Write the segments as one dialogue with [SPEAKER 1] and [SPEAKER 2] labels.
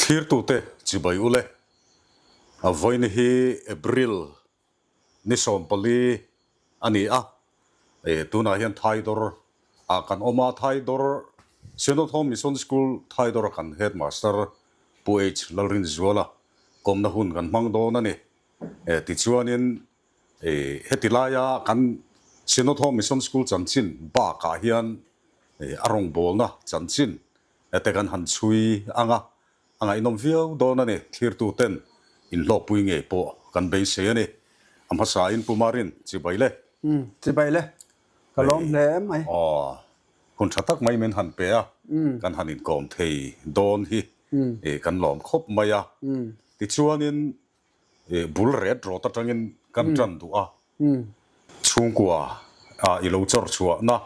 [SPEAKER 1] Thlirtute chibai ule, a vawiin hi April ni 14 a ni a, tunah hian Thaidawr ah kan awm a, Thaidawr Synod Home Mission School Thaidawr a kan Headmaster Pu H Lalrinzuala kawmna hun kan hmang dawn a ni. Tichuanin heti laia kan Synod Home Mission School chanchin bakah hian a rawngbawlna chanchin te kan han chhui ang a, a ngaihnawm viau dawn a ni. Thlirtuten inhlawkpui ngei pawh kan beisei a ni. A hmasain Pu Marin, Chibai le.
[SPEAKER 2] Chibai le. Ka lawm hle mai.
[SPEAKER 1] Aw, hun tha tak mai min han pe a, kan han inkawm thei dawn hi kan lawm khawp mai a. Tichuanin Bul ret rawt atangin kan tan duh a, chhungkua ah i lo chawr chhuahna,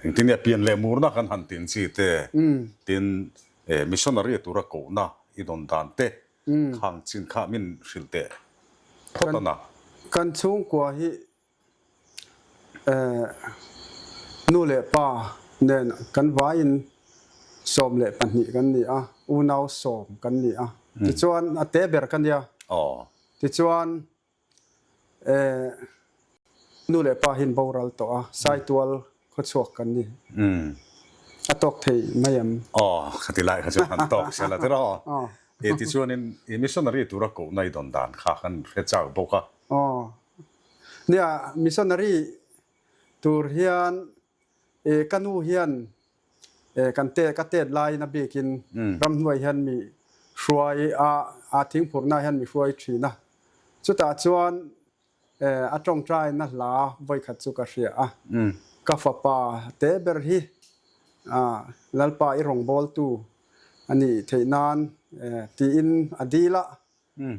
[SPEAKER 1] engtin nge pian leh murna kan han tin chi te, tin missionary tura kohna i dawn dan te khang chin kha min hrilh teh phawt a na.
[SPEAKER 2] Kan chhungkua hi Nu leh pa nen kan vaiin 12 kan ni a, unau sawm kan ni a. Tichuan a te ber ka nia. Tichuan nu leh pa hi an boral tawh a, Saitual khawchhuak kan ni. A tawk thei mai em?
[SPEAKER 1] Aw, khati lai kha chuan han tawk sela tiraw. Tichuanin i missionary tura kohna i dawn dan kha kan hre chau bawk a.
[SPEAKER 2] Aw. Nia, missionary tur hian e ka nu hian e kan te ka tet laiin a bikin ramhnuai hian mi hruai a, a thingphurhna hian mi hruai thin a. Chutah chuan e a tawngtaina hla vawikhat chu ka hria a. Ka fapa te ber hi a Lalpa i rawngbawltu a nih theih nan e tiin a dil a.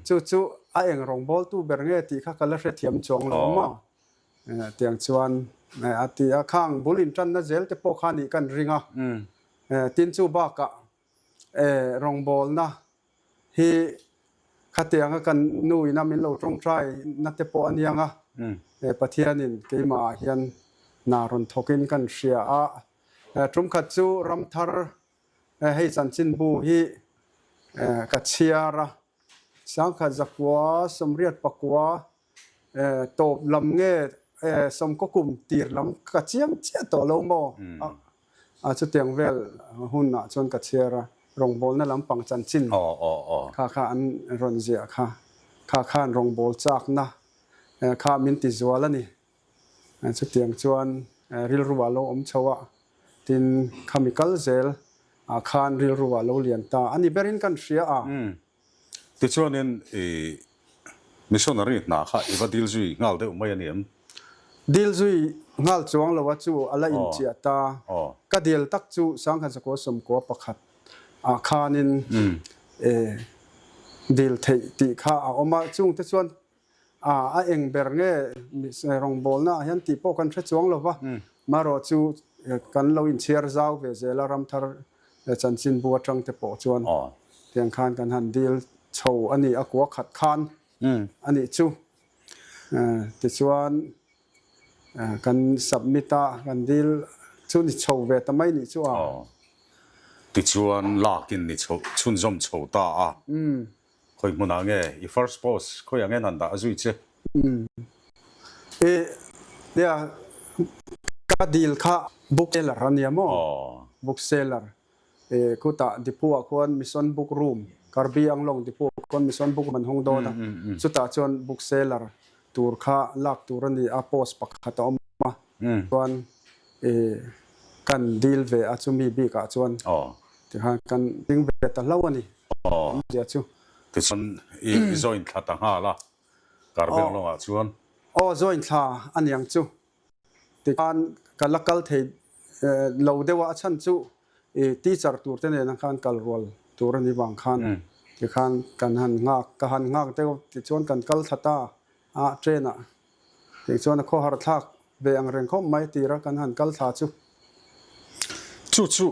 [SPEAKER 2] Chu chu a eng rawngbawltu ber nge tih kha ka la hrethiam chuang lo maw? Tiang chuan a ti a, khang bul intanna zel te pawh kha nih kan ring a. Tin chu bakah rawngbawlna hi khatianga kan nu ina min lo tawngtai na te pawh a niang a, Pathianin keimahah hian hna rawn thawkin kan hria a. Tumkhat chu ramthar Hei chanchinbu hi ka chhiar a, sangkhat zakua sawmriat pakua tawp lam nge sawmkaw kum tir lam ka chiang chiah tawh lo maw? A chutiang vel hunah chuan ka chhiar a, rawngbawlna lampang chanchin kha kha an rawn ziah kha, kha khan rawngbâwl châkna kha min ti zual a ni. Chutiang chuan rilru ah lo awm chho a, tin khami kal zel ah khan rilru ah lo lian ta a ni berin kan hria a.
[SPEAKER 1] Tichuanin i missionary hna kha i va dil zui nghal deuh mai a ni em?
[SPEAKER 2] Dil zui nghal chuang lo a chu a la inchiah ta. Ka dil tak chu Sangkhat Zakua Sawmkua pakhat ah khanin dil theih tih kha a awm a, chungte chuan A, a eng ber nge rawngbawlna ah hian tih pawh kan hre chuang lo va, marawh chu kan lo inchhiar zau ve zel a, ramthar chanchinbu atang te pawh chuan tiang khan kan han dil chho a ni, a kua khat khan a nih chu. Tichuan kan submit a, kan dil chu ni chho ve ta mai nih chu a.
[SPEAKER 1] Tichuan lakin ni chho chhunzawm chho ta a. Khawi hmunah nge i first post khawiah nge nan dah a zui che?
[SPEAKER 2] Umm. I nia ka dil kha book seller a nia maw? Book seller. I khutah depot ah khuan mission book room Karbi Anglong depot ah khuan mission book room an hawng dawn a. Chutah chuan book seller tur kha lak tur a ni a post pakhat a awm a. Chuan i kan dil ve a chumi bik ah chuan tikhan kan ding ve ta hlauh a ni.
[SPEAKER 1] Aw.
[SPEAKER 2] Zia chu.
[SPEAKER 1] Tichuan i join thla ta nghal a, Karbi Anglong ah chuan.
[SPEAKER 2] Aw, join thla a niang chu. Tikhan ka la kal thei lo deuh a, a chhan chu i teacher tur te nen khan kal rual tur a ni vang khan tikhan kan han nghak, ka han nghak deuh tichuan kan kal thla ta a train ah. Tichuan a khawhar thlak ve ang reng khawp mai tira kan han kal thla chu.
[SPEAKER 1] Chu chu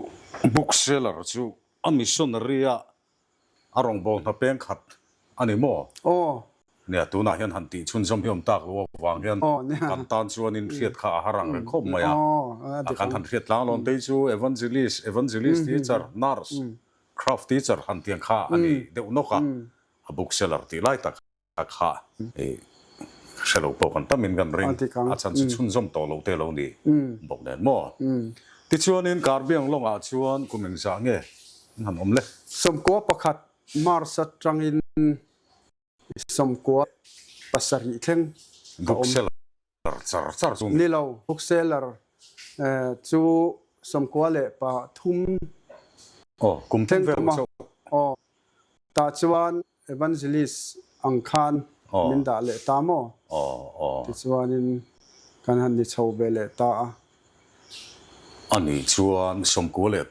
[SPEAKER 1] book seller chu A missionary a a rawngbâwl hna peng khat a ni maw?
[SPEAKER 2] Aw.
[SPEAKER 1] Nia, tunah hian han tih chhunzawm hi awm tak lo avang hian kan tan chuanin hriat kha a har ang reng khawp mai a. A kan han hriat tlang lo. Tei chu evangelist, evangelist teacher, nurse, Craft teacher han tiang kha a ni deuh nawk a, a book seller tih lai tak kha hre lo pawh kan tamin kan ring, a chhan chu chhunzawm tawh lo te lo ni bawk nen maw? Tichuanin Karbiang lawngah chuan kum engzah nge an han awm le?
[SPEAKER 2] 11 March atangin 97 thleng ka awm.
[SPEAKER 1] Book seller char char chu.
[SPEAKER 2] Ni lo, book seller chu 93
[SPEAKER 1] Aw, kum
[SPEAKER 2] thleng
[SPEAKER 1] thum vel
[SPEAKER 2] ka awm a.
[SPEAKER 1] chauh.
[SPEAKER 2] Aw, tah chuan Evangelist ang khan min dah leh ta maw? Tichuanin kan han ni chho ve leh ta a.
[SPEAKER 1] Ani chuan 91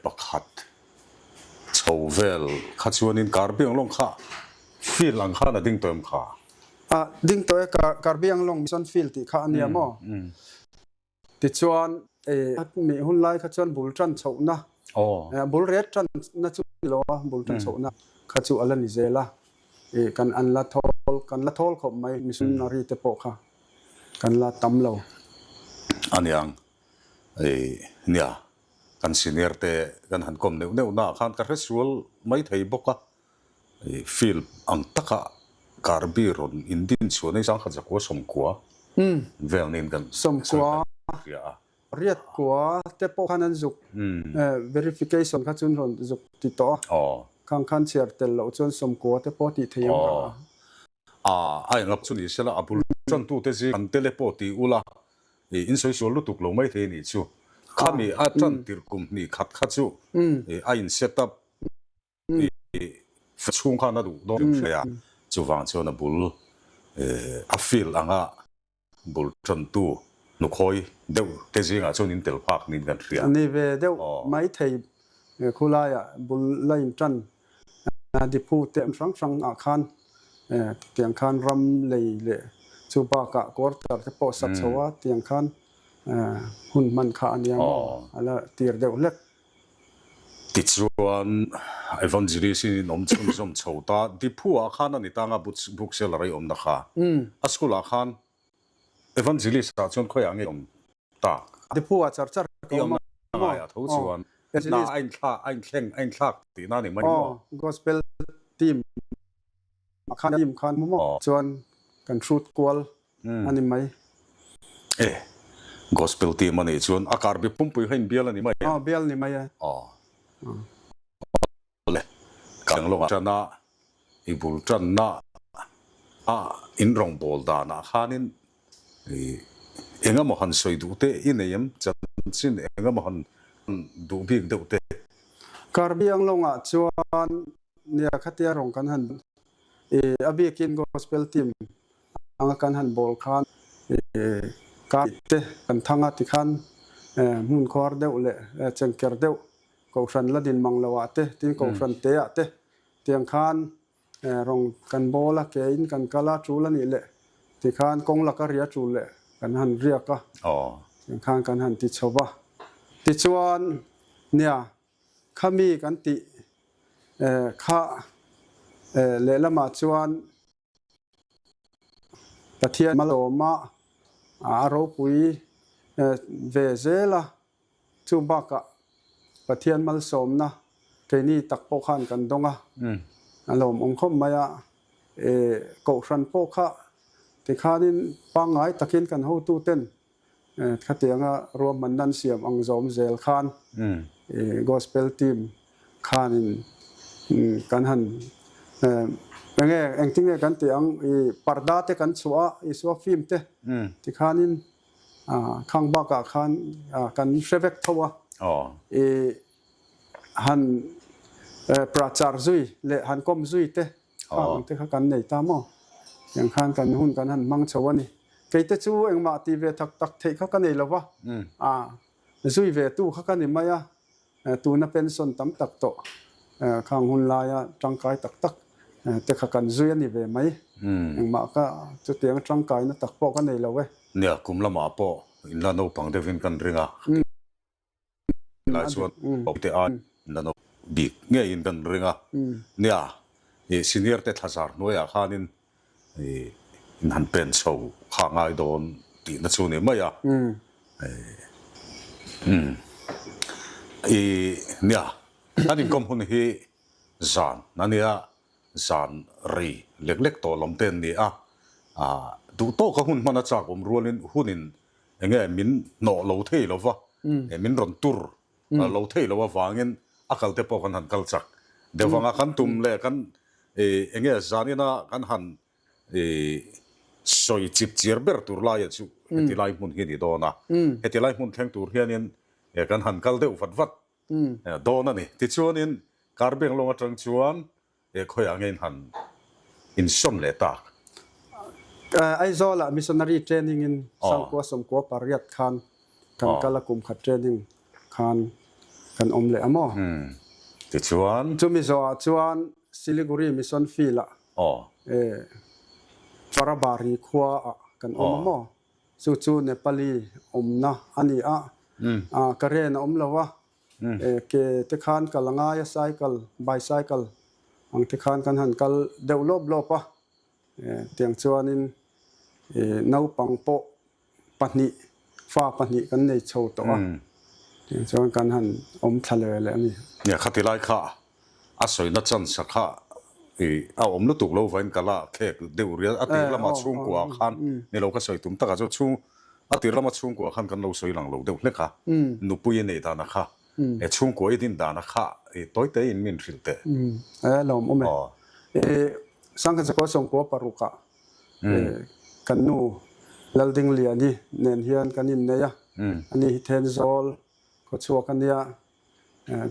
[SPEAKER 1] chho vel kha chuanin Karbiang lawng kha field ang khan a ding tawh em kha?
[SPEAKER 2] A ding tawh e, Karbiang lawng Mission Field tih kha a nia maw? Tichuan, mi hun lai kha chuan bul tan chhohna, bul ret tanna chu ni lo a, bul tan chhohna kha chu a la ni zel a, kan an la thawl, kan la thawl khawp mai, missionary te pawh kha kan la tam lo.
[SPEAKER 1] Aniang, nia, kan senior te kan han kawm neuh neuh naah khan ka hresual mai thei bawk a, Field ang taka Karbi rawn indin chhuah nei 1990 vel niin kan
[SPEAKER 2] 90
[SPEAKER 1] hria a.
[SPEAKER 2] Riat kua te pawh khan an zuk verification kha chuan rawn zuk ti tawh a, khang khan chhiar tel loh chuan 90 te pawh tih thei ang kha.
[SPEAKER 1] A a engap chu ni sela a bul tantute zing an tele pawh ti ula in sawi sual lutuk lo mai thei a nih chu. Khami a tan tirh kum hnih khat kha chu a in set up Chhung khan a duh dawn em hria. Chuvang chuan a bul a field anga bul tantu nukhawi deuh te zingah chuan in tel phak niin kan hria.
[SPEAKER 2] A ni ve deuh maithei khulaiah bul la in tan diphu te hrang hrang ah khan tiang khan ram lei leh chu bakah quarter te pawh sak chho a tiang khan hun hman kha a nia maw a la tir deuh hlek.
[SPEAKER 1] Tichuan, Evangelist in in awm chhunzawm chho ta. Diphu-ah khan a ni tang a, book seller a i awmna kha. A school-ah khan Evangelist-ah chuan khawiah nge i awm tak?
[SPEAKER 2] Diphu-ah char char ka
[SPEAKER 1] awm a maw? Ngaiah tho chuan hna a inthlak, a inthleng, a inthlak tihna a ni mai maw?
[SPEAKER 2] Gospel team ah khan team khan maw? Chuan kan hrut kual a ni mai.
[SPEAKER 1] E, Gospel team a nih chuan a karbi pumpui kha in bial a ni mai
[SPEAKER 2] em? Aw, bial ni mai e.
[SPEAKER 1] Aw. Awle, kan lawngah ṭana i bul ṭanna a in rawngbâwl danah khanin i eng emaw han sawi duh te i nei em? Chanchin eng emaw han duh bik deuh te?
[SPEAKER 2] Karbi ang lawngah chuan nia khatia rawng kan han i a bikin Gospel team anga kan han bawl khan kar te kan thang a tikhan hmun khuar deuh leh chengker deuh kohhran la din mang lo ah te tin kohhran te ah te tiang khan rawng kan bawl a ke in kan kal a tul a nih leh tikhan kawng laka ria tul leh kan han riak a tiang khan kan han ti chho va tichuan nia khami kan tih kha lehlamah chuan Pathian malawma a ropui ve zel a, chu bakah Pathian malsawmna keini tak pawh khan kan dawng a, a lawmawm khawp mai a, Kohhran pawh kha tikhanin pangngai takin kan hotuten Khatianga ruahmanna an siam ang zawm zel khan Gospel team khanin kan han enge engtin nge kan tih ang i parda te kan chhuah a Isua film te tikhanin khang bakah khan kan hre vek tho a i han prachar zui leh han kawm zui te Khang ang te kha kan nei ta maw? Tiang khan kan hun kan han hmang chho a ni. Kei te chu engmah tih ve tak tak theih kha ka nei lo va, a zui ve tu kha ka ni mai a, tuna pension tam tak tawh khang hun laia tangkai tak tak te kha kan zui a ni ve mai. Engmah ka chutiang tangkaina tak pawh ka nei lo e.
[SPEAKER 1] Nia, kum lamah pawh inla naupang deuhin kan ring a. Lai chuan te ai la no bik ngeiin kan ring a. Nia, i senior te thlazar hnuaiah khanin i in han pen chho kha ngai dawn tihna chu ni mai a. I nia, kan inkawm hun hi. Zan a nia, zan rei lek lek tawh lam te an ni a, duh tawka hun hman a chak awm rualin hunin eng nge min hnawh lo thei lo va, min rawn tur lo thei lo avangin a kal te pawh kan han kal chak deuh vang a, kan tum leh kan eng nge zanina kan han sawi chip chiar ber tur laia chu heti lai hmun hi a ni dawn a, heti lai hmun thleng tur hianin kan han kal deuh vat vat dawn a ni. Tichuanin Karbeng lawng atang chuan khawiah nge in han insawn leh tak?
[SPEAKER 2] Aizawlah missionary training in sangkua sawmkua pariat khan kan kal a, kum khat training khan kan awm leh a maw?
[SPEAKER 1] Tichuan?
[SPEAKER 2] Chumi zawhah chuan Siliguri Mission Field ah Parabari khua ah kan awm a maw? Chu chu Nepali awmna a ni a, current a awm lo a, ke te khan kal a ngai a, cycle, bicycle ang te khan kan han kal deuh lawp lawp a, tiang chuanin naupang pawh pahnih, fa pahnih kan nei chho tawh a, tiang chuan kan han awm thla leh leh a ni.
[SPEAKER 1] Nia, khati lai kha A sawina chance kha i a awm lutuk lo vain ka la khek deuh rial a tir lama chhungkua khan ni lo ka sawi tum takah chuan chhung a tir lama chhungkua khan kan lo sawi lang lo deuh hlek a nupui i neih dana kha e chhungkua i din dana kha i tawi te in min hrilh teh.
[SPEAKER 2] E lawm awm e. I Sangkhat Zakua Sawmkua parukah kan nu Laldingliani nen hian kan innei a, ani hi Thenzawl khawchhuak a nia.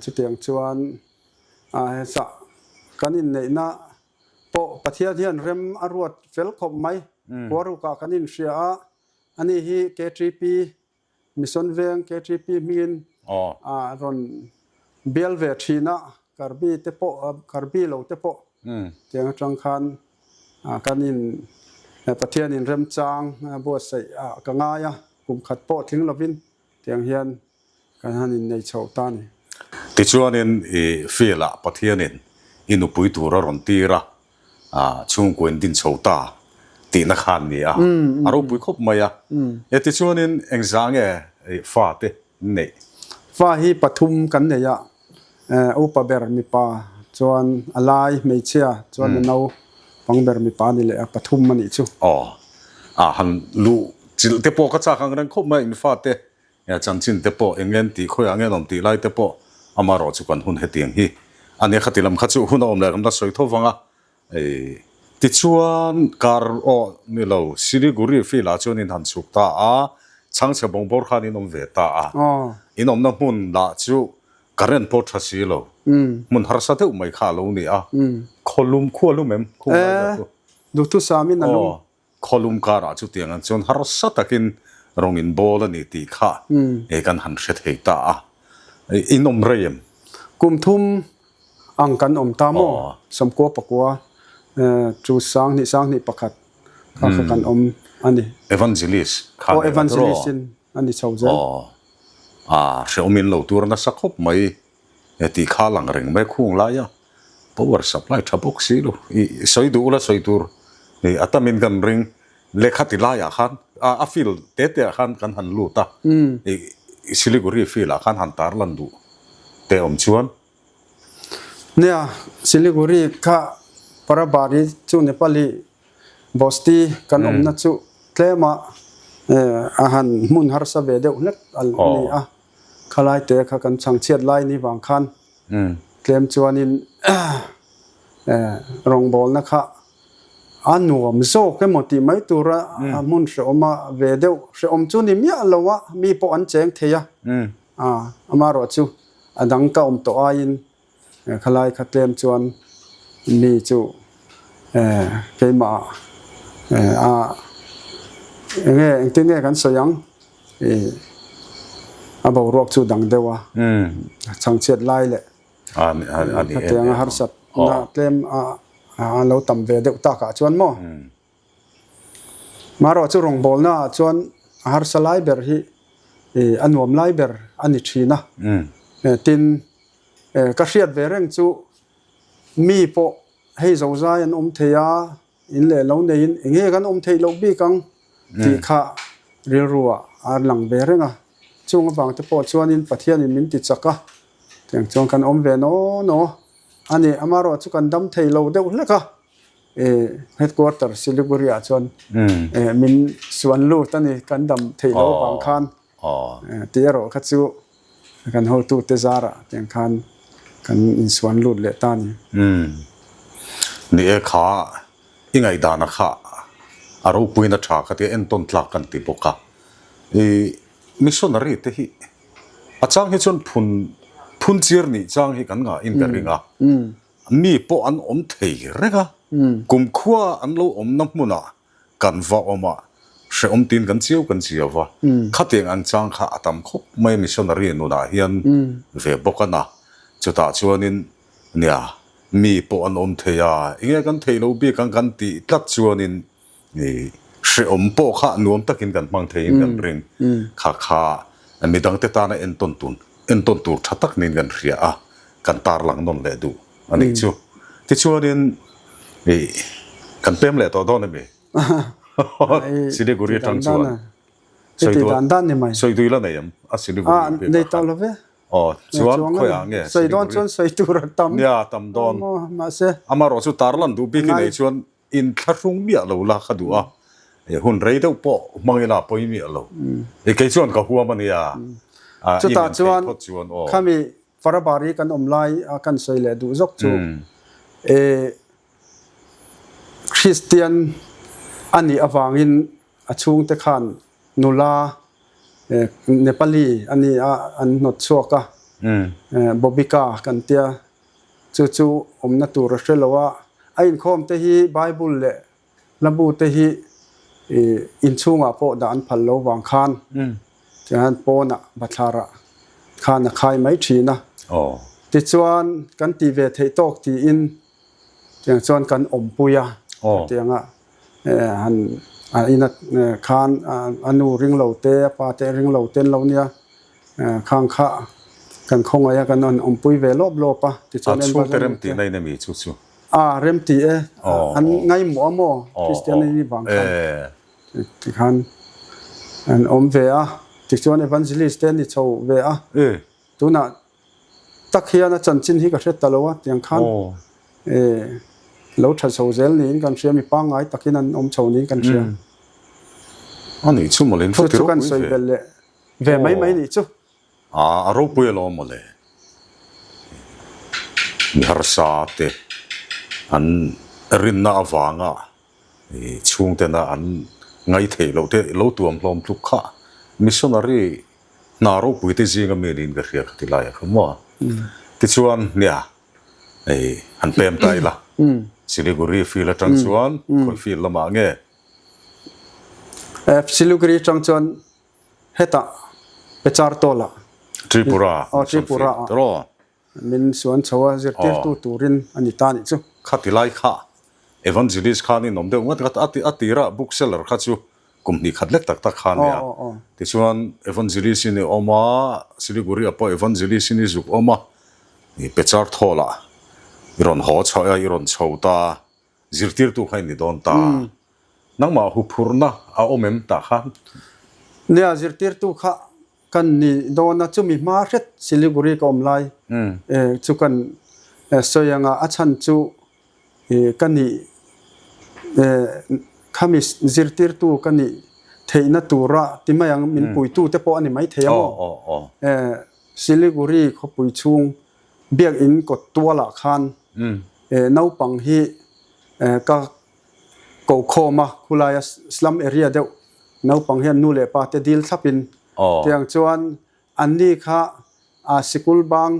[SPEAKER 2] Chutiang chuan hesah kan inneihna pawh Pathian hian rem a ruat fel khawp mai. Khuarukah kan inhria a, ani hi KTP, Mission Veng KTP hmingin a rawn bial ve thin a, Karbi te pawh, Karbi lo te pawh tiang atang khan kan in Pathian in remchang buatsaih ka ngai a, kum khat pawh tling lovin tiang hian Kan han innei chhoh ta a ni.
[SPEAKER 1] Tichuanin i field-ah Pathianin i nupui tur a rawn tir a, chhungkua in din chho ta tihna kha an ni a, a ropui khawp mai a. E tichuanin engzah nge fate in neih?
[SPEAKER 2] Fa hi pathum kan nei a, upa ber mipa chuan a lai hmeichhia chuan a naupang ber mipa a ni leh a, pathum a nih chu.
[SPEAKER 1] Aw, a han luh chilh te pawh ka chak ang reng khawp mai a, in fate Chanchin te pawh eng ngen tih khawiah ngen awm tih lai te pawh amarawh chu kan hun hetiang hi a nia khati lam kha chu hun a awm leh kan la sawi tho vang a. Tichuan kar aw ni lo Siliguri field ah chuan in han chhuk ta a, chhangchhe bawng bawr khan in awm ve ta a. In awmna hmun lah chu current pawh tha si lo, hmun harsa deuh mai kha a lo ni a. Khawlum khua lum em? Khung lai ber chu.
[SPEAKER 2] Duhthusam in a lum.
[SPEAKER 1] Khawlum karah chutiang an chuan harsa takin rawng in bawl a ni tih kha kan han hre thei ta a. In awm rei em?
[SPEAKER 2] Kum thum ang kan awm ta maw? Sawmkua pakua chu sanghnih sanghnih pakhat kha kha kan awm a ni.
[SPEAKER 1] Evangelist kha
[SPEAKER 2] Aw evangelist in a ni chho zel.
[SPEAKER 1] Aw a hrehawm in lo tur nasa khawp mai tih kha lang reng mai khung lai a. Power supply tha bawk si lo. I sawi duh ula sawi tur a tamin kan ring. Lehkha ti laiah khan a field te te ah khan kan han lut a. I Siliguri field ah khan han tar lan duh te awm chuan.
[SPEAKER 2] Nia, Siliguri kha Parabari chu Nepali Bosti kan awmna chu tlema a han hmun harsa ve deuh hlek a ni a. Khalai te kha kan chhangchhiat lai ni vang khan tlem chuanin rawngbawlna kha a nuam zawk emaw tih mai tura hmun hrehawm a ve deuh hrehawm chu ni miah lo a mi pawh an cheng thei a amaherawh chu a dang ka awm tawh aiin Khalai kha tlem chuan mi chu keimah a enge engtin nge kan sawi ang ih a boruak chu dang deuh a chhangchhiat lai leh hetiang a harsat na tlem a lo tam ve deuh takah chuan maw marawh chu rawngbawlna ah chuan a harsa lai ber hi ih a nuam lai ber a ni thin a tin Ka hriat ve reng chu mi pawh hei zozai an awm thei a, in leh lo neiin eng nge kan awm theih loh bik ang tih kha rilru ah a lang ve reng a. Chung avang te pawh chuanin Pathianin min ti chak a, tiang chuan kan awm ve naw naw. A ni, amaherawh chu kan dam thei lo deuh hlek a, headquarter Siliguri ah chuan min suan lut a ni, kan dam thei lo avang khan tih erawh kha chu kan hotute zarah tiang khan kan insuan lut leh ta a ni.
[SPEAKER 1] Ni e kha i ngaihdana kha a ropuina tha kha tia entawn tlak kan ti bawk a, i missionary te hi A chang hi chuan phun phun chiar nih chang hi kan ngah in ka ring a, mi pawh an awm thei reng a, kumkhua an lo awmna hmunah kan va awm a, hrehawm tiin kan chiau kan chiau va, khatiang ang chang kha a tam khawp mai missionary nunah hian ve bawk a na, chutah chuanin nia mi pawh an awm thei a, enge kan theih lo bik ang kan tih tlat chuanin I hrehawm pawh kha nuam takin kan hmang theiin kan ring. Kha kha midangte tana entawn tun entawn tur tha tak niin kan hria a, kan tarlang nawn leh duh a nih chu. Tichuanin i kan pem leh tawh dawn emi? Siliguri atang chuan sawi dui la nei em a Siliguri
[SPEAKER 2] bik ah khan?
[SPEAKER 1] Aw chuan khawiah nge
[SPEAKER 2] Sawi dawn chuan sawi tur a tam.
[SPEAKER 1] Nia tam dawn. Amaherawh chu tarlan duh bik i nei chuan Inthlahrung miah lo la ka duh a, hun rei deuh pawh hmang ila pawi miah lo. I kei chuan ka huam a nia, i
[SPEAKER 2] Chutah chuan phawt chuan aw. Khami Farabari kan awm lai a kan sawi leh duh zawk chu e Kristian a nih avangin a chhungte khan nula Nepali a ni a an hnawt chhuak a, Bobika kan tia Chu chu awmna tur a hre lo a, a inkhawm te hi Bible leh hlabu te hi inchhungah pawh dah an phal lo vang khan tihian pawnah bathlarah khan a khai mai thin a. Tichuan kan tih ve theih tawk tiin tiang chuan kan awmpui a, hetianga han a ina khan a nu ring lo te a pa te ring lo te an lo nia khang kha kan khawngaih a kan han awmpui ve lawp lawp a
[SPEAKER 1] tichuan a chhungte remti na in ami chu chu
[SPEAKER 2] a remti e an ngaimawh a maw Kristian in vang khan tikhan an awm ve a tichuan evangelist te an ni chho ve a tunah Tak hian a chanchin hi ka hre ta lo a, tiang khan lo tha chho zel niin kan hria, mi pangngai takin an awm chho niin kan hria.
[SPEAKER 1] A nih chu mawle,
[SPEAKER 2] chu chu kan sawi belh leh ve mai mai nih chu.
[SPEAKER 1] A a ropui alawm mawle. Mi harsa te an rinna avanga chhungtena an ngaihtheih loh te lo tuam hlawm tluk kha missionary Hna ropui te zinga mi niin ka hria ka ti lai a kha maw. Tichuan nia hei han pem ta ila Siliguri field atang chuan khawi field lamah nge?
[SPEAKER 2] Siliguri atang chuan hetah Pechartola
[SPEAKER 1] Tripura
[SPEAKER 2] Tripura ah Min suan chho a, zirtirtu turin a ni ta nih chu.
[SPEAKER 1] Khati lai kha Evangelist khan in awm deuh ngat ngat a, a tirah book seller kha chu kum hnih khat lek tak tak kha a nia. Tichuan Evangelist in i awm a, Siliguri ah pawh Evangelist in i zuk awm a, i Pechar thawl ah i rawn haw chho a, i rawn chho ta, zirtirtu kha i ni dawn ta. Nangmah huphurhna a awm em tah khan?
[SPEAKER 2] Nia, zirtirtu kha Kan ni dawn a, chumi hma hret Siliguri ka awm lai chu kan sawi ang a, a chhan chu ka nih khami zirtirtu ka nih theihna tura ti mai ang min puitu te pawh a ni maithei ang aw. Siliguri khawpui chhung biakinn kawt tualah khan naupang hi ka ko khawm a, khulaia slum area deuh naupang hian nu leh pa te dil thlap in tiang chuan anni kha sikul bang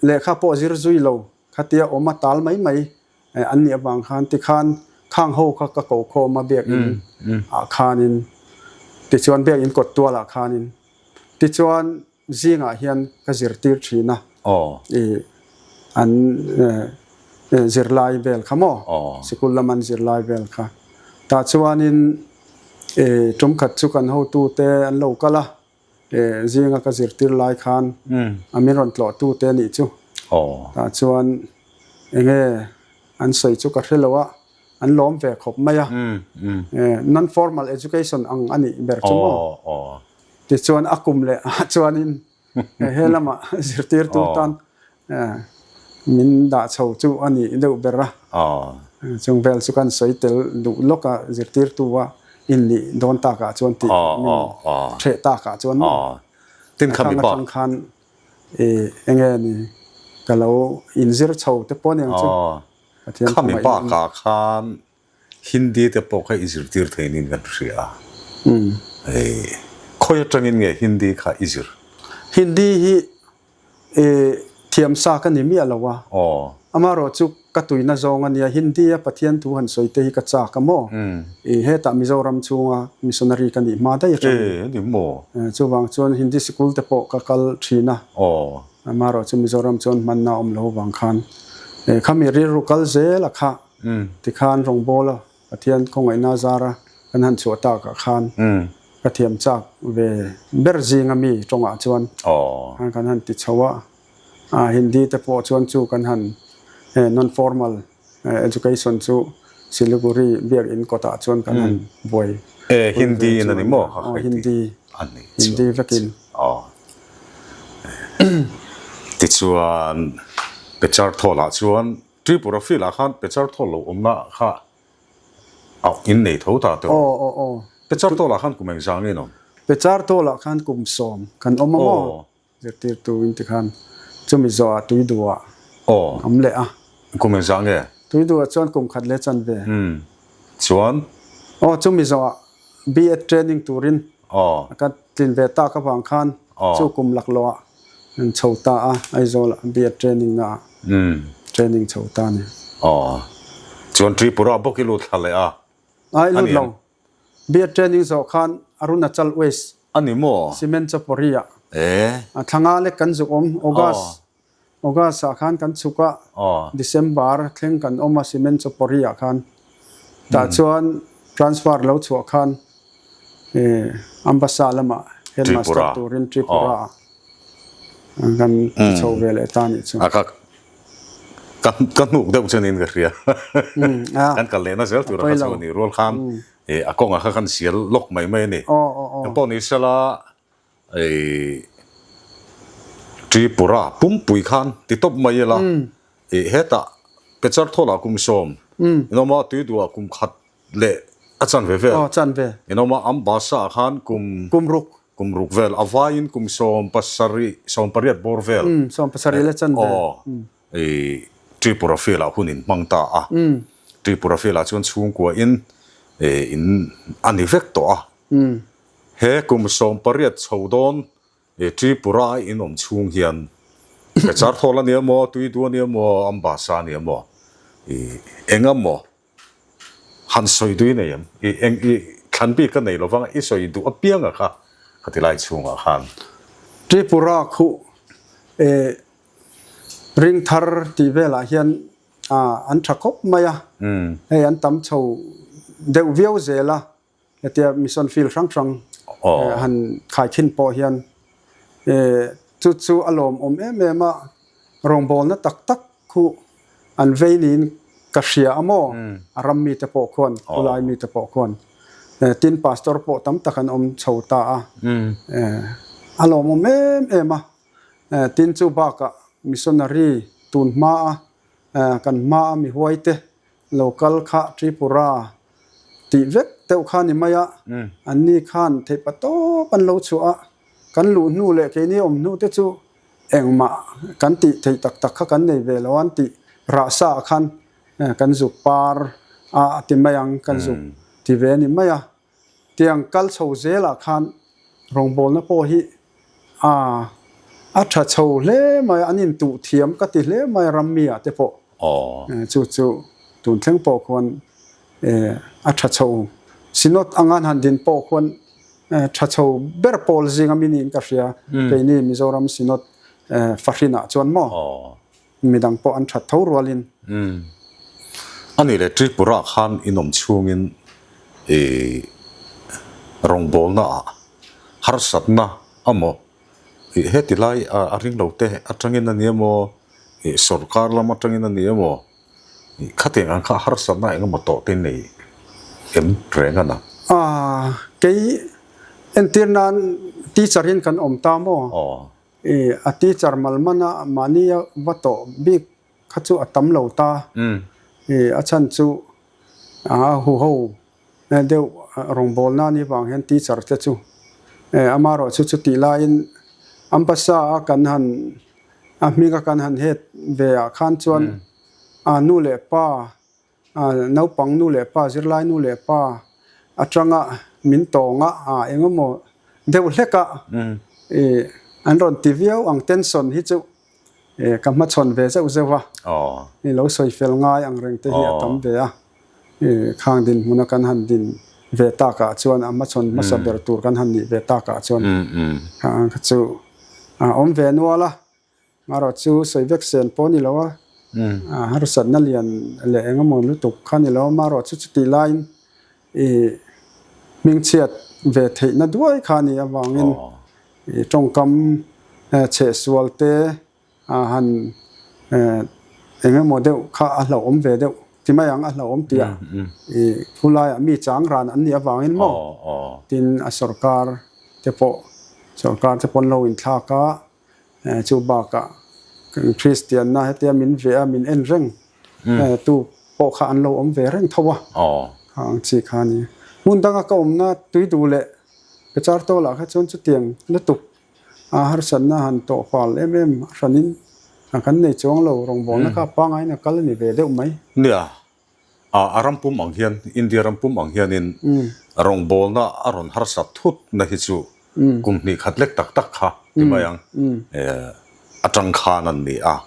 [SPEAKER 2] lehkha pawh zir zui lo khatia awm a tal mai mai an nih avang khan tikhan khang ho kha ka ko khawm a biakinn ah khanin tichuan biakinn kawt tual ah khanin tichuan Zingah hian ka zirtir thin a, i an zirlai vel kha maw, sikul lam an zirlai vel kha. Tah chuanin i tumkhat chu kan hotute an lo kal a, zinga ka zirtir lai khan a min rawn tlawhtute nih chu. Tah chuan enge an sawi chu ka hre lo a, an lawm ve khawp mai a, non-formal education ang a nih ber chu maw. Tichuan a kum leh ah chuanin he lamah zirtirtu tan. Min dah chho chu a nih deuh ber a. Chung vel chu kan sawi tel duh lawk a, zirtirtu a innih dawn takah chuan tih min hreh takah chuan maw.
[SPEAKER 1] Tin khami bak.
[SPEAKER 2] Atang khan eng nge ni ka lo inzir chho te pawh aniang chu. Pathian
[SPEAKER 1] Khami bakah khan Hindi te pawh kha i zirtir thei niin kan hria a. Khawi atangin nge Hindi kha i zir?
[SPEAKER 2] Hindi hi thiamsa ka ni miah lo a. Amaherawh chu ka tuina zawng a nia, Hindi a Pathian thu han sawi te hi ka chak a maw? Hetah Mizoram chhunga missionary ka nih hma daih atangin.
[SPEAKER 1] E, ni maw?
[SPEAKER 2] Chuvang chuan Hindi sikul te pawh ka kal thin a. Amaherawh chu Mizoram chuan hmanna awm lo vang khan khami rilru kal zel a kha tikhan rawngbawl a Pathian khawngaihna zara kan han chhuah takah khan ka thiam chak ve ber zinga mi tawngah chuan kan han ti chho a, Hindi te pawh chuan chu kan han non formal education chu Siliguri biakinn kawtah chuan kan han buai
[SPEAKER 1] Hindi in a ni maw?
[SPEAKER 2] Hindi Hindi vekin.
[SPEAKER 1] Tichuan Pechar Thawlah chuan Tripura field ah khan Pechar Thawl lo awmna kha A in nei tho ta tawh.
[SPEAKER 2] Aw aw aw.
[SPEAKER 1] Pechar tawlah khan kum engzah nge in awm?
[SPEAKER 2] Pechar tawlah khan kum sawm kan awm a maw? Zirtirtu in ti khan chumi zawhah tui duhah awm leh a.
[SPEAKER 1] Kum engzah nge?
[SPEAKER 2] Tui duhah chuan kum khat leh chanve.
[SPEAKER 1] Chuan?
[SPEAKER 2] Aw chumi zawhah B.Ed training turin ka tlin ve tak avang khan chu kum laklawhah An chho ta a, Aizawl ah B.Ed training na ah training chho ta a ni.
[SPEAKER 1] Aw. Chuan Tripura bawk i lut thla leh a.
[SPEAKER 2] Ai lut lo. B.Ed training zawh khan Arunachal West.
[SPEAKER 1] A ni maw?
[SPEAKER 2] Cement Chapori ah.
[SPEAKER 1] E.
[SPEAKER 2] A thlanga lek kan zuk awm. August. August ah khan kan chhuk a. December thleng kan awm a Cement Chapori ah khan. Tah chuan transfer lo chhuah khan Ambassa lamah headmaster turin Tripura ah kan ti chho ve leh ta nih chu.
[SPEAKER 1] A ka ka hnuk deuh chuanin ka hria. Kan kal lehna zel tur a kha chu a ni. Rual khan a kawngah kha kan sial lawk mai mai a ni. Engpawh ni sela Tripura pumpui khan ti tawp mai ila hetah Pechar thawlah kum sawm inawma tuiduah kum khat leh a chanve vel.
[SPEAKER 2] Aw chanve.
[SPEAKER 1] Inawma Ambassa ah khan kum
[SPEAKER 2] Kum ruk.
[SPEAKER 1] Kum ruk vel a vaiin kum 17 18 bawr vel.
[SPEAKER 2] Umm 17 leh chanve.
[SPEAKER 1] Aw i Tripura field ah hun in hmang ta a. Tripura field ah chuan chhungkua in in a ni vek tawh a. He kum 18 chho dawn Tripura a in awm chhung hian Pechar thawl a nia maw, Tuidu a nia maw, Ambassa a nia maw i eng emaw Han sawi duh i nei em? I eng i thlan bik ka nei lo vang a, i sawi duh apianga kha ka ti lai chhungah khan.
[SPEAKER 2] Tripura khuh eh ring thar tih velah hian an tha khawp mai a, hei an tam chho deuh viau zel a, hetia mission field hrang hrang han khaikhin pawh hian chu chu a lawmawm em em a, rawngbawlna tak tak khuh an vei niin ka hria a maw? A ram mite pawh khuan, khulai mite pawh khuan. Tin, pastor pawh tam tak an awm chho ta a, a lawmawm em em a. Tin, chu bakah missionary tun hmaa kan hmaa mihuaite lo kal kha Tripura tih vek deuh kha ni mai a, anni khan theihpa tawp an lo chhuah a, kan luh hnu leh keini awm hnu te chu Engmah kan tih theih tak tak kha kan nei ve lo an tih rahsa ah khan kan zuk par a a ti mai ang, kan zuk ti ve a ni mai a. Tiang kal chho zelah khan rawngbawlna pawh hi a a tha chho hle mai a, an intuh thiam ka ti hle mai a rammi ah te pawh. Chu chu tun thleng pawh khuan a tha chho Synod anga an han din pawh khuan Tha chho ber pawl zinga mi niin ka hria, keini Mizoram Synod fahrinah chuan maw midang pawh an that tho rualin.
[SPEAKER 1] A nih leh Tripura khan in awm chhungin i rawngbawlna ah harsatna amaw i heti lai a ring lo te atangin a ni emaw i sorkar lam atangin a ni emaw Khatiang ang kha harsatna eng emaw tawh te nei em reng a na?
[SPEAKER 2] Aaa, kei entir nan teacher in kan awm ta maw?
[SPEAKER 1] Aw.
[SPEAKER 2] I a teacher mal mana mahni a va tawh bik kha chu a tam lo ta. A chhan chu a huho deuh rawngbawlna ni vang hian teacher te chu amaherawh chu chutih laiin Ambassa a kan han a hminga kan han het ve ah khan chuan a nu leh pa naupang nu leh pa zirlai nu leh pa atanga min tawng a engemaw deuh hlek a an rawn ti viau ang tension hi chu Ka hmachhawn ve zeuh zeuh a, i lo sawi fel ngai ang reng te hi a tam ve a, khang dinhmuna kan han din ve takah chuan a hmachhawn hmasa ber tur kan han nih ve takah chuan kha chu a awm ve nual a, marawh chu sawi vek sen pawh a ni lo a, harsatna lian leh eng emaw lutuk kha a ni lo a, marawh chu chutih laiin i hmingchhiat ve theihna duai kha a nih avangin i tawngkam chhehsual te han eng emaw deuh kha a hlauhawm ve deuh ti mai ang a hlauhawm tih a i khulaiah mi chang ran an nih avangin maw tin a sorkar te pawh sorkar te pawh an lo inthlak a. Chu bakah Kristianna hetia min veh a, min en reng tu pawh kha an lo awm ve reng tho a, kha ang chi kha a ni. Hmun danga ka awmna tui duh leh Pechar tawlah kha chuan chutiang lutuk a harsatna han tawh fal em em a hranin kan nei chuang lo, rawngbawlna kha pangaiin a kal a ni ve deuh mai.
[SPEAKER 1] Nia, A ram pum ang hian, India ram pum ang hianin rawngbawlna a rawn harsat thut na hi chu kum hnih khat lek tak tak kha ti mai ang. Atang khan an ni a,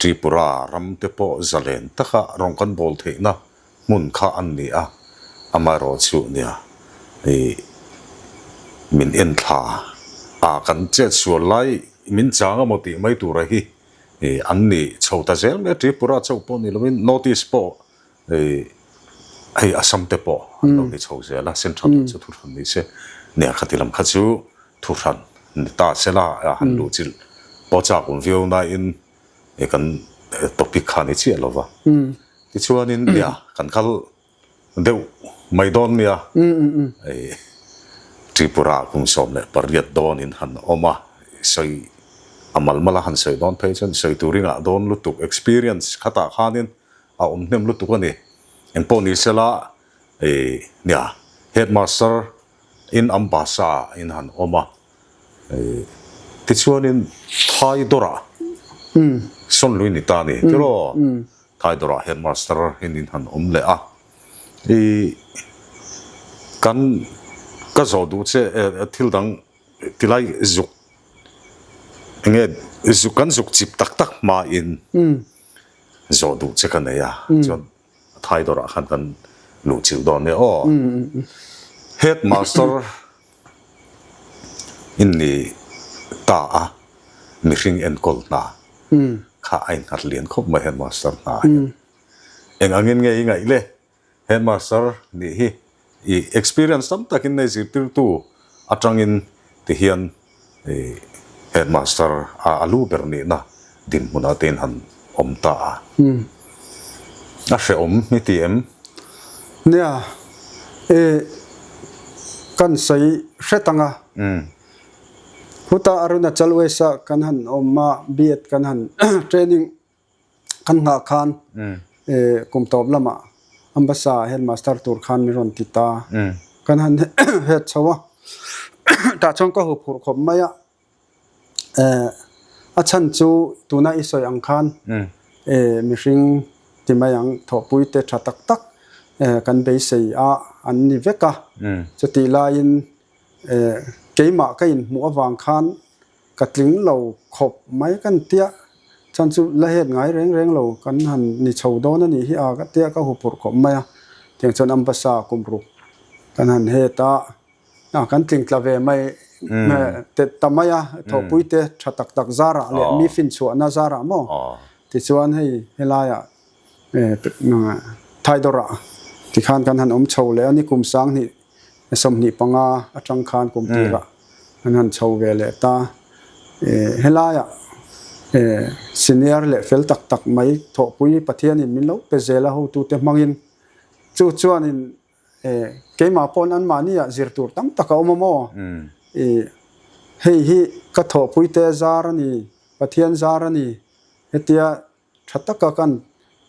[SPEAKER 1] Tripura ram te pawh zalen taka rawng kan bawl theihna hmun kha an ni a, amaherawhchu nia min enthla a kan chetsual lai min chang emaw tih mai tura hi An ni chho ta zel mai a, Tripura chauh pawh ni lovin North East pawh hei Assam te pawh an lo ni chho zel a, Central lam chu thuhran ni se, nia khati lam kha chu thuhran ni ta se la han luh chilh pawh chak awm viau nain kan topic kha ni chiah lova. Tichuanin nia kan kal deuh mai dawn nia. Hei Tripura kum 18 dawnin han awm a, sawi a mal mal a han sawi dawn phei chuan sawi tur inah dawn lutuk experience khatah khanin a awm hnem lutuk a ni. Engpawh ni sela hei nia headmaster in Ambassa in han awm a, tichuanin Thaidawrah sawn lui ni ta a ni tiraw? Thaidawrah headmaster in in han awm leh a, i kan ka zawh duh che thil dang tilai zuk enge zuk kan zuk chip tak tak hmain zawh duh che ka nei a, chuan Thaidawrah khan kan luh chilh dawn nia aw. Headmaster in ni ta a, mihring enkawl hna kha a innghat lian khawp mai headmaster hna hian. Eng angin nge i ngaih le? Headmaster nih hi i experience tam takin nei zirtirtu atangin tihian Headmaster a lu ber nihna dinhmunah te in han awm ta a. A hrehawm i ti em?
[SPEAKER 2] Nia, e kan sawi hret ang a. Huta Arunachal West ah kan han awm a, B.Ed kan han training Kan nghah khan kum tawp lamah Ambassa headmaster tur khan min rawn ti ta. Kan han het chho a, tah chuan ka huphurh khawp mai a. A chhan chu tuna i sawi ang khan mihring ti mai ang thawhpui te tha tak tak kan beisei a an ni vek a. Chutih laiin keimah ka inhmuh avang khan Ka tling lo khawp mai kan tia, chhan chu la het ngai reng reng lo kan han ni chho dawn a nih hi a ka tia ka huphurh khawp mai a, tiang chuan Ambassa kum ruk kan han het a, a kan tling tla ve mai ta mai a, thawhpui te tha tak tak zarah leh mi finchhuahna zarah maw tichuan hei helaiah Thaidawrah tikhan kan han awm chho leh a ni kum 2000 25 atang khan kum tirah an han chho ve leh ta. Helaiah senior leh fel tak tak mai thawhpui Pathianin min lo pe zel a hotute hmangin chu chuanin keimah pawn anmahniah zir tur tam tak a awm a maw? Hei hi ka thawhpuite zar a ni, Pathian zar a ni hetia. tha taka kan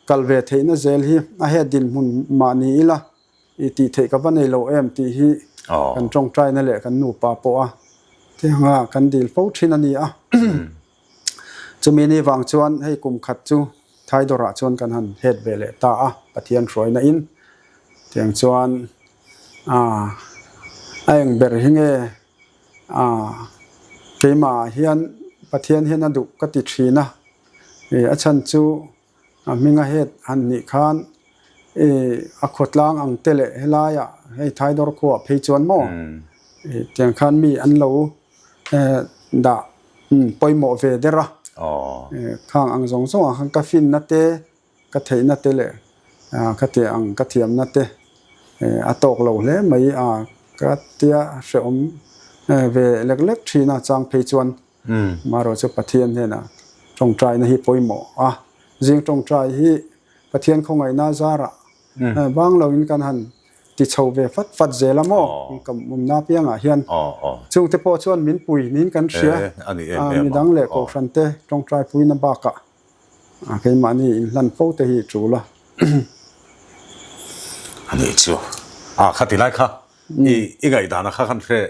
[SPEAKER 2] kal ve theihna zel hi a he dinhmun mah ni ila i tih theih ka va nei lo em tih hi kan tawngtaina leh kan nupa pawh a tianga kan dil fo thin a ni a. Chumi ni vang chuan hei kum khat chu Thaidawrah chuan kan han het ve leh ta a, Pathian hruaina in. Tiang chuan a eng ber hi nge keimah ah hian Pathian hian a duh ka ti thin a, a chhan chu a hminga het han nih khan a khawtlang ang te leh helaiah hei Thaidawr khuaah phei chuan maw tiang khan mi an lo dah pawimawh ve der a, khang ang zawng zawng ah khan ka finna te ka theihna te leh ka tih ang ka thiamna te a tawk lo hle mai a ka tia hrehawm ve lek lek thin a chang phei chuan marawh chu Pathian hnenah tawngtaina hi pawimawh a zing tawngtai hi Pathian khawngaihna zarah bang loin kan han ti chho ve fat fat zel a maw ka awmna piangah hian chungte pawh chuan min pui niin kan hria midang leh kohhran te tawngtai puina bakah A keimahni inhlan fo te hi tul a.
[SPEAKER 1] A nih chu. A kha ti lai kha i i ngaihdan a kha khan hre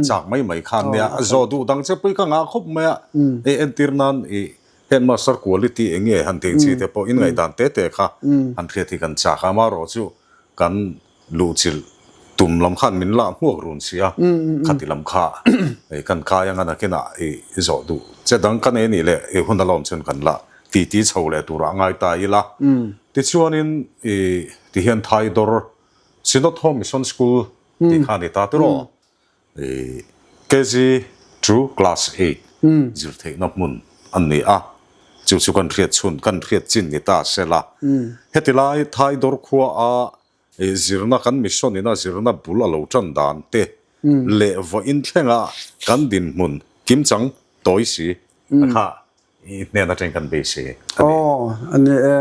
[SPEAKER 1] chak mai mai khan nia a zawh duh dang che pui ka ngah khawp mai a. I entir nan i headmaster quality eng nge han tih ang chi te pawh in ngaihdan te te kha han hriat hi kan chak a. Amaherawh chu kan Luhchilh tum lam khan min lah hmuak run si a, khati lam kha kan kai anga nakinah i zawh duh che dang ka nei nih leh i hun alawm chuan kan la titi chho leh turah a ngai ta ila. Tichuanin i tihian Thaidawr Synod Home Mission School tih kha a ni ta tiraw? KG to class eight zir theihna hmun an ni a, chu chu kan hriat chhun, kan hriat chin ni ta se la. Heti lai Thaidawr khua a zirna kan mission ina zirna bul a lo tan dan te leh vawiin thlenga kan dinhmun kimchang tawi si a kha i hnen atangin kan beisei a ni.
[SPEAKER 2] Aw, a ni e.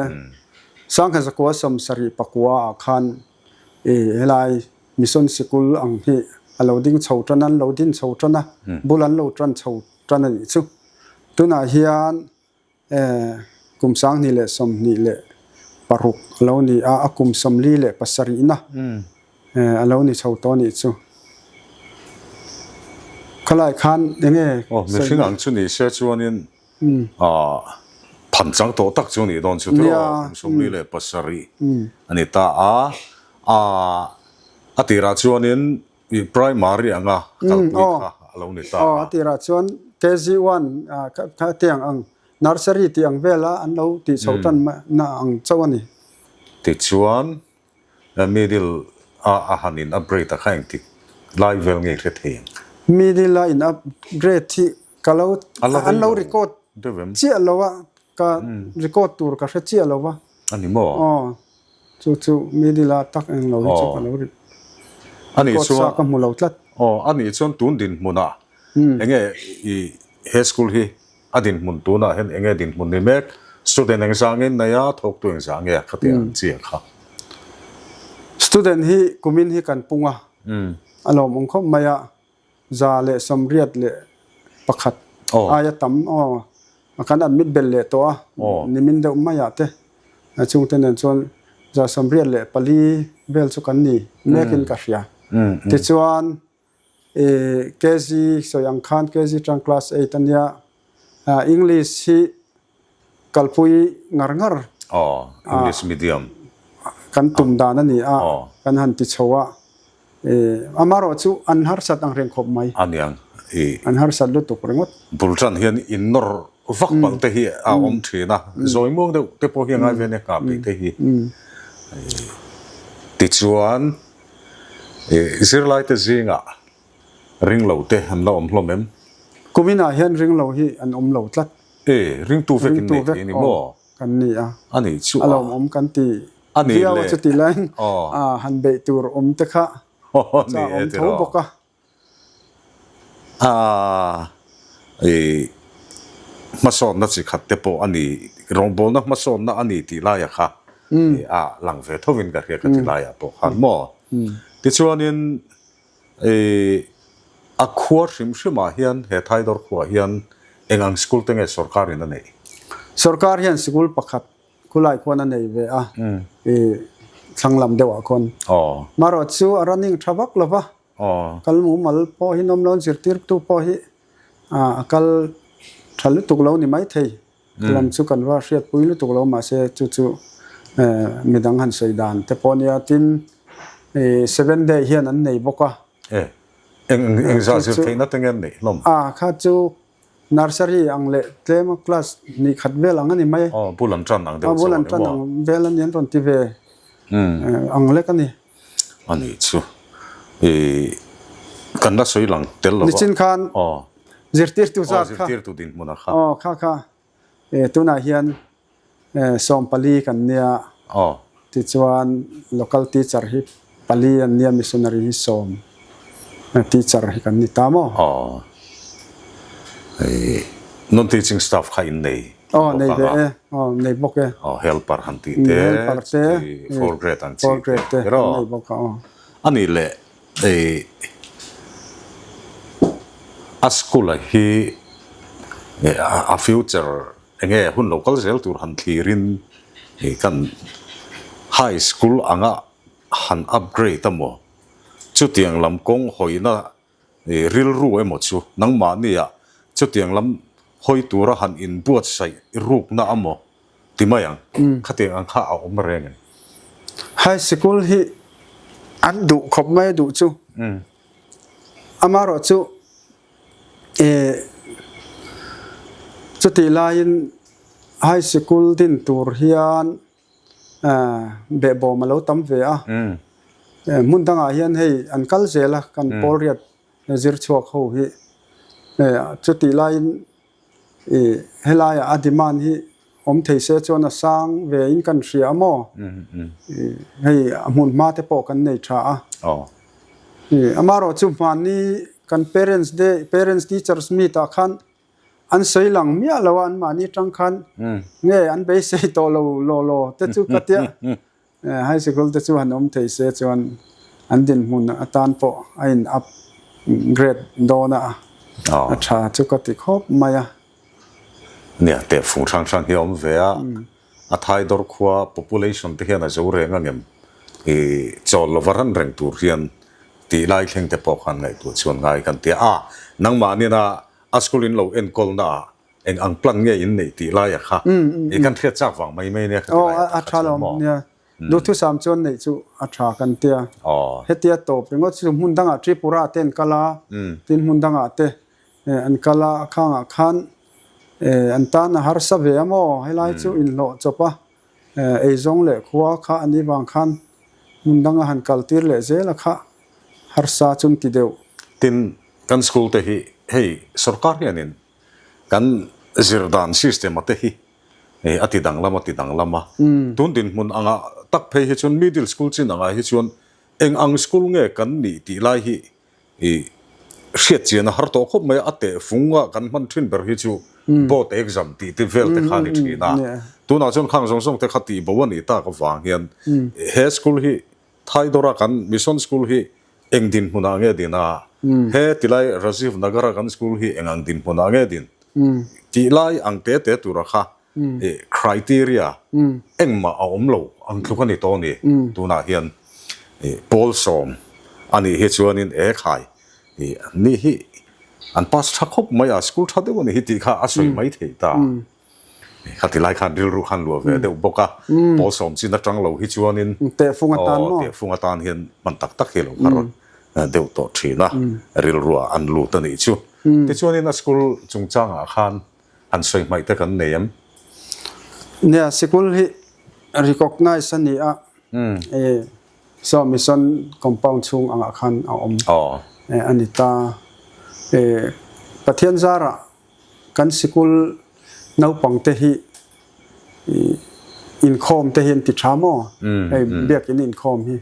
[SPEAKER 2] Sangha zakua 70 pakua ah khan i helai Mission sikul ang hi a lo ding chho tan a, an lo din chho tan a, bul an lo tan chho tan a nih chu. Tunah hian kum 2026 a lo ni a, a kum 47 na a lo ni chho tawh a nih chu. Khalai khan eng nge
[SPEAKER 1] Aw, mihring ang chu ni se chuanin phan chang tawh tak chu nih dawn chu tiraw, kum 47 a ni ta a. A tirah chuanin primary anga kalpui kha a lo ni ta a.
[SPEAKER 2] Aw, a tirah chuan KG1 kha tiang ang nursery tih ang vela an lo tih chho tan na ang chauh a ni.
[SPEAKER 1] Tichuan Middle a a han in upgrade a kha engtik lai vel nge hre thei ang?
[SPEAKER 2] Middle a in upgrade hi ka lo an lo record chiah lo a, ka record tur ka hre chiah lo va.
[SPEAKER 1] A ni maw?
[SPEAKER 2] Aw, chu chu middle a tak eng lo hi chu ka lo record sa ka hmu lo tlat.
[SPEAKER 1] Aw, a nih chuan tun dinhmunah enge i he school hi A dinhmun tunah hian enge dinhmun ni mek? Student engzah nge nei a, thawktu engzah nge a kha tih ang chi a kha.
[SPEAKER 2] Student hi kumin hi kan pung a, a lawmawm khawp mai a, 181 aia tam aw kan admit belh leh tawh a, nimin deuh maiah te chungte nen chuan 184 vel chu kan ni mekin ka hria. Tichuan KG sawi ang khan KG tang class eight a nia, English hi kalpui ngar ngar
[SPEAKER 1] English medium
[SPEAKER 2] kan tum dan a ni a, kan han ti chho a, amaherawh chu an harsat ang reng khawp mai.
[SPEAKER 1] A niang
[SPEAKER 2] i. An harsat lutuk ringawt.
[SPEAKER 1] Bul tan hian in nawr vak palh te hi a awm thin a, zawi muang deuh te pawh hi a ngai ve ania nghah peih te hi. Tichuan Zirlaite zingah ringlo te an la awm hlawm em?
[SPEAKER 2] Kuminah hian ringlo hi an awm lo tlat.
[SPEAKER 1] E, ringtu vek in nei thei a ni maw?
[SPEAKER 2] Kan ni a.
[SPEAKER 1] A nih chu
[SPEAKER 2] a. A lawmawm kan ti viau a chuti laiin han beih tur awm te kha cha awm tho bawk a.
[SPEAKER 1] A i hmasawnna chi khat te pawh a ni, rawngbawlna hmasawnna a ni tih laia kha a lang ve thovin ka hria ka ti laiah pawh khan maw? Tichuanin i a khua hrim hrimah hian he Thaidawr khuaah hian eng ang school te nge sorkarin a neih?
[SPEAKER 2] Sorkar hian sikul pakhat khulai khuan a nei ve a, i thlang lam deuhah khuan. Marawh chu a running tha vak lo va, kal mumal pawh hi nawm lo, zirtirtu pawh hi a kal tha lutuk lo ni maithei. Lam chu kan va hriatpui lutuk lo mahse chu chu midang han sawi dan te pawh nia tin seven day hian an nei bawk a.
[SPEAKER 1] E eng eng zah zir theihna te nge an neih hlawm?
[SPEAKER 2] A kha chu nursery ang leh tlem a class hnih khat vel ang a ni mai.
[SPEAKER 1] Aw bul an tan ang deuh
[SPEAKER 2] chauh a ni maw? Bul an tan ang vel a ni an rawn ti ve ang lek a ni.
[SPEAKER 1] A nih chu i kan la sawi lang tel lo va.
[SPEAKER 2] Nichin khan Zirtirtu zat kha.
[SPEAKER 1] Aw zirtirtu dinhmun a kha.
[SPEAKER 2] Aw kha kha tunah hian 14 kan nia.
[SPEAKER 1] Aw.
[SPEAKER 2] Tichuan local teacher hi pali an nia missionary hi sawm teacher hi kan ni ta maw.
[SPEAKER 1] Aw. Non teaching staff kha in nei
[SPEAKER 2] Aw nei ve e. Aw nei bawk e.
[SPEAKER 1] Aw helper han tih te.
[SPEAKER 2] Helper te.
[SPEAKER 1] Four grade an chi.
[SPEAKER 2] Four grade te kan nei bawk a aw.
[SPEAKER 1] Ani leh Hei a school a hi a future enge hun lo kal zel tur han thlirin hei kan high school anga han upgrade a maw chutiang lam kawng hawina rilru emaw chu nangmahnia chutiang lam hawi tura han inbuatsaih rukna a maw Ti mai ang. Khatiang ang kha a awm reng em?
[SPEAKER 2] High sikul hi an duh khawp mai a duh chu. Amaherawh chu chutih laiin high sikul din tur hian behbawm a lo tam ve a. Hmun dangah hian hei an kal zel a kan pawl riat zir chhuak ho hi. Chutih laiin I helaiah a demand hi awm thei se chuan a sang ve in kan hria a maw? I hei a hmun hma te pawh kan nei tha a. I amaherawh chu hmanni kan parents day parents teachers meet ah khan an sawi lang miah lo a anmahni tang khan nge an beisei tawh lo law law te chu ka tia. High sikul te chu han awm thei se chuan an dinhmun atan pawh a in up grade dawn a, a tha chu ka ti khawp mai a.
[SPEAKER 1] Nia, tehfung hrang hrang hi a awm ve a, a Thaidawr khua population te hian a zo reng angem i chawl lova ran reng tur hian tih lai thleng te pawh khan ngaihtuah chuan ngai kan ti a, nangmahnina a school in lo enkawlna ah Eng ang plan nge in neih tih laia kha i kan hriat chak vang mai mai nia ka ti lai
[SPEAKER 2] a tha lo nia duhthusam chuan neih chu a tha kan tia hetia tawp ringawt chu hmun dangah Tripura te an kal a tin hmun dangah te an kal a khangah khan an tan a harsa ve a maw helai chu inhlawh chawp a eizawng leh khua kha a nih vang khan hmun danga han kal tir leh zel a kha harsa chu an ti deuh.
[SPEAKER 1] Tin kan school te hi hei sorkar hianin Kan zir dan system a te hi a ti danglam a ti danglam a. Tun dinhmun anga tak phei hi chuan middle school chin angah hi chuan eng ang school nge kan nih tih lai hi i hriat chian a har tawh khawp mai a. A tehfung a kan hman thin ber hi chu board exam tih te vel te kha a ni thin a. Tunah chuan khang zawng zawng te kha tih bo a nih tak avang hian he school hi Thaidawra kan Mission School hi eng dinhmunah nge din a? He tilai Rajiv Nagara kan school hi eng ang dinhmunah nge din? Tih lai ang te te tura kha criteria engmah a awm lo ang tluk a ni tawh a ni. Tunah hian pawl sawm a nih hi chuanin e khai ni hi an pass tha khawp mai a, school tha deuh a ni hi tih kha a sawi mai thei ta. Khati lai khan rilru khan luah ve deuh bawk a, pawl sawm chin atang lo hi chuanin
[SPEAKER 2] Tehfung atan maw?
[SPEAKER 1] Tehfung atan hian hman tak tak hi lo har deuh tawh thin a, rilruah an lut a nih chu. Tichuanin a school chungchangah khan han sawi hmaih te kan nei em?
[SPEAKER 2] Nia, sikul hi recognize a ni a, saw mission compound chhung angah khan a awm a ni ta. Pathian zarah Kan sikul naupang te hi inkhawm te hi an ti tha maw? Hei biakinn inkhawm hi.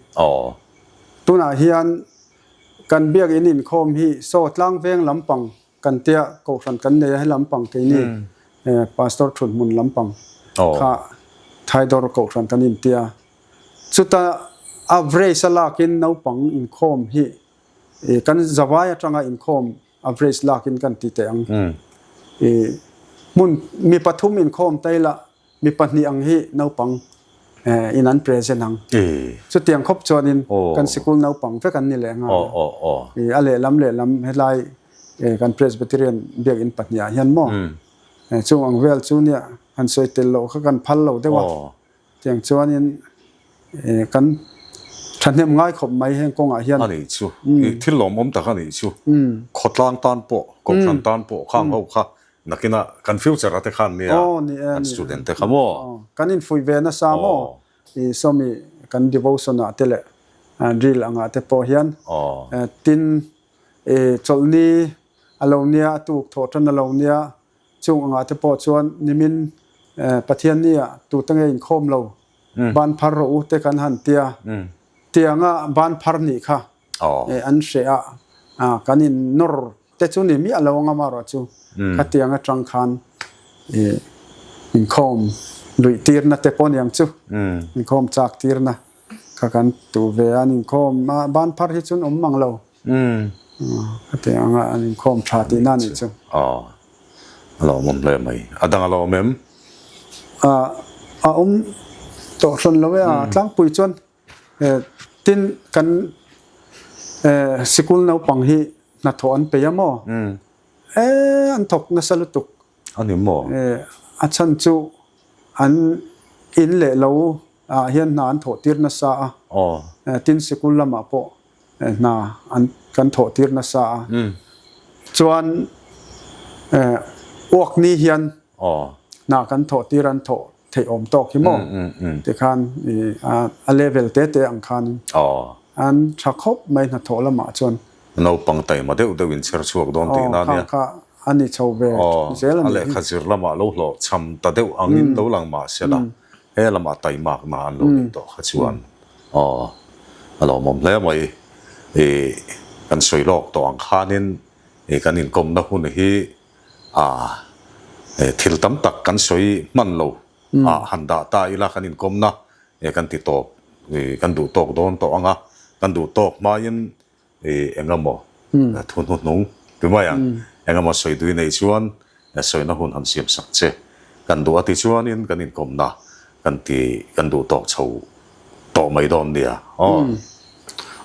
[SPEAKER 2] Tunah hian kan biakinn inkhawm hi saw tlangveng lampang kan tia kohhran kan nei a he lampang keini pastor thuthmun lampang kha Thaidawr kohhran kan intia. Chuta average a lakin naupang inkhawm hi kan zavai atanga inkhawm average lakin kan ti teh ang. I. Hmun mi pathum inkhawm ta ila mi pahnih ang hi naupang in an present ang. Chutiang khawp chuanin kan sikul naupang vek an ni leh nghal a. A lehlam lehlam helai kan Presbyterian biakinn pahnih ah hian maw chung ang vel chu nia han sawi tel loh kha kan phal lo deuh a. Tiang chuanin kan thahnem ngai khawp mai heng kawngah hian.
[SPEAKER 1] A nih chu. Thil lawmawm tak a nih chu. Khawtlang tan pawh, kohhran tan pawh khang ho kha nakina kan future a te khan nia kan student te kha maw.
[SPEAKER 2] Kan infuih ve nasa maw i sawmi kan devotion ah te leh drill angah te pawh hian tin chawlhni a lo nia a tuk thawh tan a lo nia Chung angah te pawh chuan nimin Pathian ni ah tute nge inkhawm lo ban phar rawh u te kan han tia. Tianga ban phar nih kha an hreh a, kan in nawr te chu ni miah lo anga marawh chu khatiang atang khan inkhawm luih tirna te pawh niang chu inkhawm chak tirna kha kan tu ve a, an inkhawm ban phar hi chuan awm mang lo. Hetiang anga an inkhawm tha tihna a nih chu.
[SPEAKER 1] Aw, a lawmawm hle mai. A dang a lawm em?
[SPEAKER 2] A awm tawh hrawn lo e a, tlangpui chuan tin kan sikul naupang hi hnathawh an peih a maw? E, an thawk nasa lutuk.
[SPEAKER 1] A ni maw?
[SPEAKER 2] A chhan chu an in leh lo ah hian hna an thawh tir nasa a, tin sikul lamah pawh hna an kan thawh tir nasa a, chuan uak ni hian hna kan thawh tir an thawh theih awm tawk hi maw tikhan a level te te ang khan an tha khawp mai hnathawh lamah chuan.
[SPEAKER 1] Naupang taima deuh deuh in chher chhuak dawn tihna ania.
[SPEAKER 2] Kha kha a ni chho ve zel a ni.
[SPEAKER 1] A lehkha zir lamah lo hlawh cham ta deuh angin lo lang mah sela he lamah taimakna an lo neih tawh kha chuan aw a lawmawm hle mai. I kan sawi lawk tawh ang khanin i kan inkawmna hun hi ah thil tam tak kan sawi hman lo ah han dah ta ila kan inkawmna kan ti tawp kan duh tawk dawn tawh ang a, kan duh tawk hmain I engemaw thu hnuhnung ti mai ang, engemaw sawi tui nei chuan sawina hun han siam sak che kan duh a ti chuanin kan inkawmna kan ti kan duh tawk chho tawh mai dawn nia aw.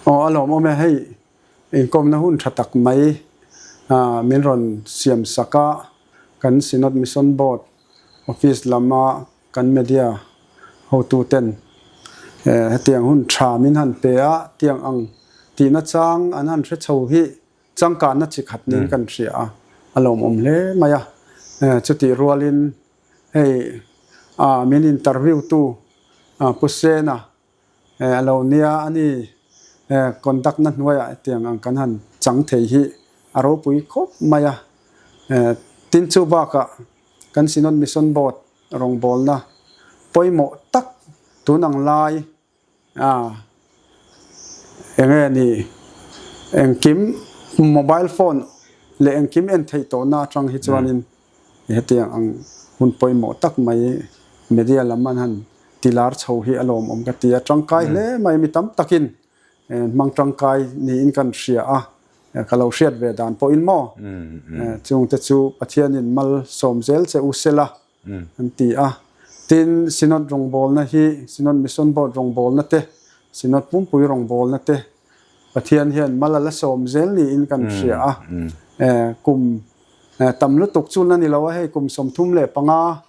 [SPEAKER 2] Aw a lawmawm e, hei inkawmna hun tha tak mai min rawn siam sak a, kan Synod Mission Board office lama Kan media hotuten hetiang hun tha min han pe a, tiang ang tihna chang an han hre chho hi changkanna chi khat niin kan hria a, a lawmawm hle mai a. Chutih rualin hei min interview tu Pu Sena A lo nia, a ni conduct na hnuaiah hetiang ang kan han chang thei hi a ropui khawp mai a. Tin chu bakah kan Synod Mission Board rawngbawlna pawimawh tak tun ang lai a enge ni engkim mobile phone leh engkim en theih tawhna atang hi chuanin Hetiang ang hun pawimawh tak mai media lam an han ti lar chho hi a lawmawm ka ti a, tangkai hle mai mi tam takin hmang tangkai niin kan hria a, ka lo hriat ve dan pawhin maw chungte chu Pathianin mal sawm zel che u sela an ti a. Tin, Synod rawngbawlna hi Synod Mission Board rawngbawlna te, Synod pumpui rawngbawlna te Pathian hian mal a la sawm zel niin kan hria a, kum tam lutuk chu la ni lo a, hei kum 35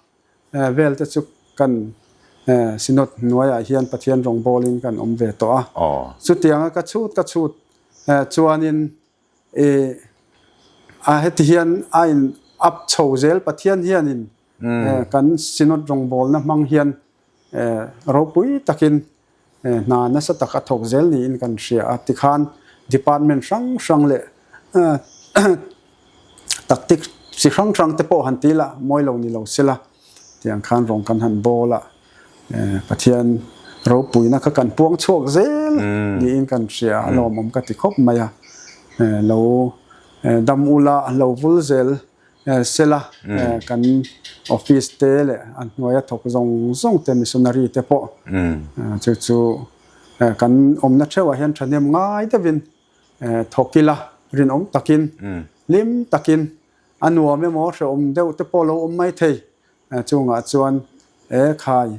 [SPEAKER 2] vel te chu kan Synod hnuaiah hian Pathian rawngbawlin kan awm ve tawh a. Chutianga ka chhut ka chhut chuanin a heti hian a in up chho zel Pathian hianin kan Synod rawngbawlna hmang hian ropui takin hna nasa tak a thawk zel niin kan hria a, tikhan department hrang hrang leh tactic chi hrang hrang te pawh han ti la mawi lo ni lo sela tiang khan rawng kan han bawl a, Pathian ropuina kha kan puang chhuak zel niin kan hria a, lawmawm ka ti khawp mai a, lo dam ula lo vul zel Sela kan office te leh a hnuaia thawk zawng zawng te missionary te pawh chu chu kan awmna theuhah hian thahnem ngai deuhin thawk ila rinawm takin hlim takin. A nuam emaw hrehawm deuh te pawh lo awm mai thei. Chungah chuan e khai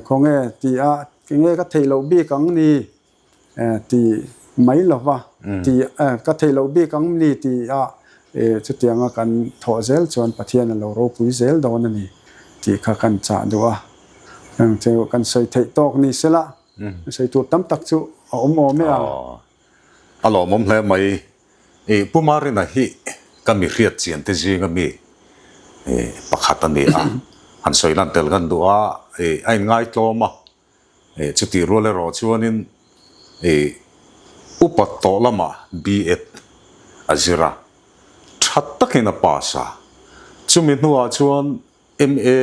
[SPEAKER 2] khawnge ti a enge ka theih loh bik ang ni ti mai lova ti ka theih loh bik ang ni ti a chutianga kan thawh zel chuan Pathian a lo ropui zel dawn a ni tih kha kan chah duh a. Chu kan sawi theih tawk ni sela sawi tur tam tak chu a awm awm e a.
[SPEAKER 1] A lawmawm hle mai. I Pu Marina hi ka mi hriat chian te zinga mi pakhat a ni a, han sawi lan tel kan duh a, a inngaitlawm a, chutih rual erawh chuanin upat tawh lamah B.Ed a zir a, tha takin a pass a, chumi hnuah chuan MA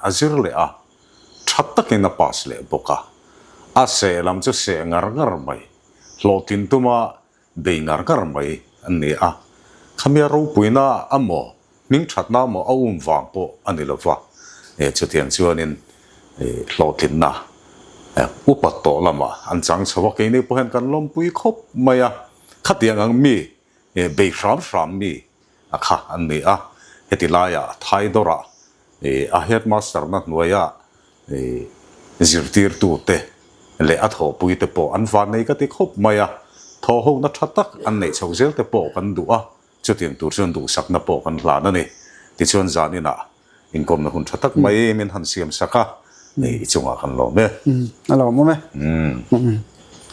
[SPEAKER 1] a zir leh a, tha takin a pass leh bawk a, a seh lam chu seh ngar ngar mai, hlawhtlin tuma bei ngar ngar mai an ni a. Khamia ropuina a maw, hming thatna maw a um vang pawh a ni lova, chutiang chuanin hlawhtlinna upat tawh lamah an chang chho a, keini pawh hian kan lawmpui khawp mai a, khatiang ang mi bei hram hram mi a kha an ni a, heti laiah Thaidawrah a headmaster na hnuaia zirtirtute leh a thawhpuite pawh an vannei ka ti khawp mai a, thawhhona tha tak an neih chhoh zel te pawh kan duh a, chutiang tur chuan duhsakna pawh kan hlan a ni. Tichuan zaninah inkawmna hun tha tak mai min han siam sak a, i chungah kan lawm e.
[SPEAKER 2] A lawmawm e.